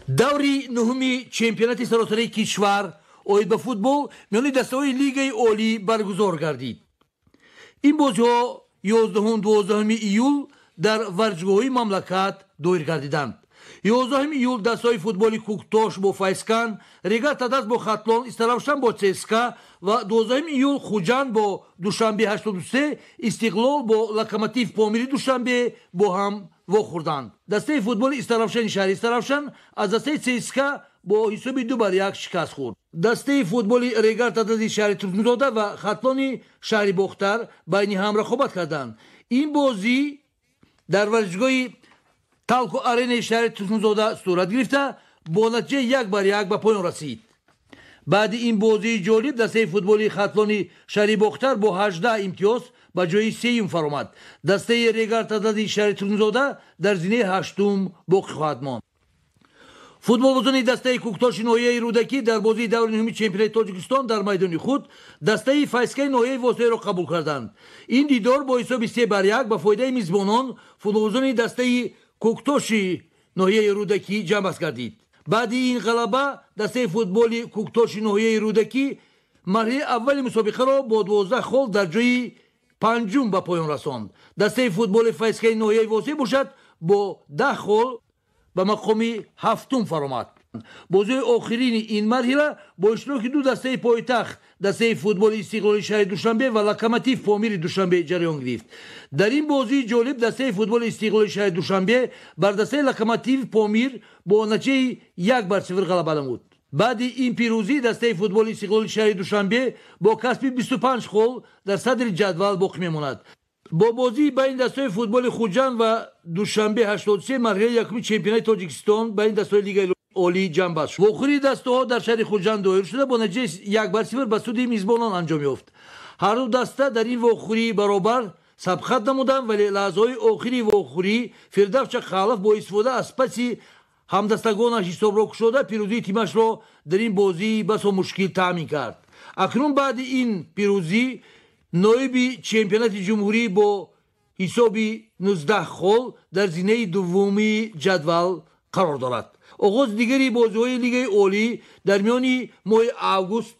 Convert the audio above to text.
Даври нуҳуми чемпионати саросарии кишвар оид ба футбол миёни дастаҳои Лигаи Олӣ баргузор гардид. Ин бозиҳо 11-12 июл дар варзишгоҳҳои мамлакат доир гардиданд. 11 июл дастаҳои футболи Куктош бо Файзканд, Регар Тадаз бо Хатлон, Истаравшан бо ЦСКА ва 12 июл Хуҷанд бо Душанбе 83, Истиқлол бо Локомотив Помири Душанбе бо ҳам вохӯрданд. Дастаи футболи Истаравшани шаҳри Истаравшан аз дастаи ЦСКА бо ҳисоби 2-1 шикаст хӯрд. Дастаи футболи Регар Тадази шаҳри Турсунзода ва Хатлони шаҳри Бохтар байни ҳам рақобат карданд. Ин бозӣ дар варзишгоҳи Талко Аренаи шаҳри Турсунзода сурат гирифта, бо натиҷаи 1-1 ба поён расид. Баъди ин бозии ҷолиб дастаи футболи Хатлони шаҳри Бохтар бо 18 имтиёз ба ҷои сеюм фаромад. Дастаи Регар Тадази шаҳри Турсунзода дар зинаи ҳаштум боқӣ хоҳад монд. Футболбозони дастаи Куктоши ноҳияи Рӯдакӣ дар бозии даври нуҳуми чемпионати Тоҷикистон дар майдони худ дастаи Файзкаи ноҳияи Восеро қабул карданд. Ин дидор бо ҳисоби 3-1 ба фоидаи мизбонон футболбозони дастаи Куктоши ноҳияи Рӯдакӣ ҷамъбаст гардид. Баъди ин ғалаба дастаи футболи Куктоши ноҳияи Рӯдакӣ марҳилаи аввали мусобиқаро бо 12 хол дар ҷои панҷум ба поён расонд. Дастаи футболи Файзкаи ноҳияи Восеъ бошад, бо 10 хол ба мақоми ҳафтум фаромад. Бозиҳои охирини ин марҳила бо иштироки ду дастаи пойтахт, дастаи футболи Истиқлоли шаҳри Душанбе ва Локомотив Помири Душанбе ҷараён гирифт. Дар ин бозии ҷолиб дастаи футболи Истиқлоли шаҳри Душанбе бар дастаи Локомотив Помир бо натиҷаи 1-0 ғалаба намуд. Баъди ин пирӯзӣ дастаи футболи Истиқлоли шаҳри Душанбе бо касби 25 хол дар садри ҷадвал боқӣ мемонад. Бо бозии байни дастаҳои футболи Хуҷанд ва Душанбе 83 марҳилаи якуми чемпионати Тоҷикистон байни дастаҳои Лигаи Олӣ ҷамъбаст шуд. Вохӯрии дастаҳо дар шаҳри Хуҷанд доир шуда, бо натиҷаи 1-0 ба суди мизбонон анҷом ёфт. Ҳар ду даста дар ин вохӯрӣ баробар сабқат намуданд, вале лаҳзаҳои охири вохӯрӣ Фирдавс Чақалов бо истифода аз паси ҳамдастагонаш ҳисобро кушода, пирӯзии тимашро дар ин бозии басо мушкил таъмин кард. Акнун баъди ин пирӯзӣ ноиби чемпионати ҷумҳурӣ бо ҳисоби 19 хол дар зинаи дуввуми ҷадвал қарор дорад. Оғози дигари бозиҳои Лигаи Олӣ дар миёни моҳи август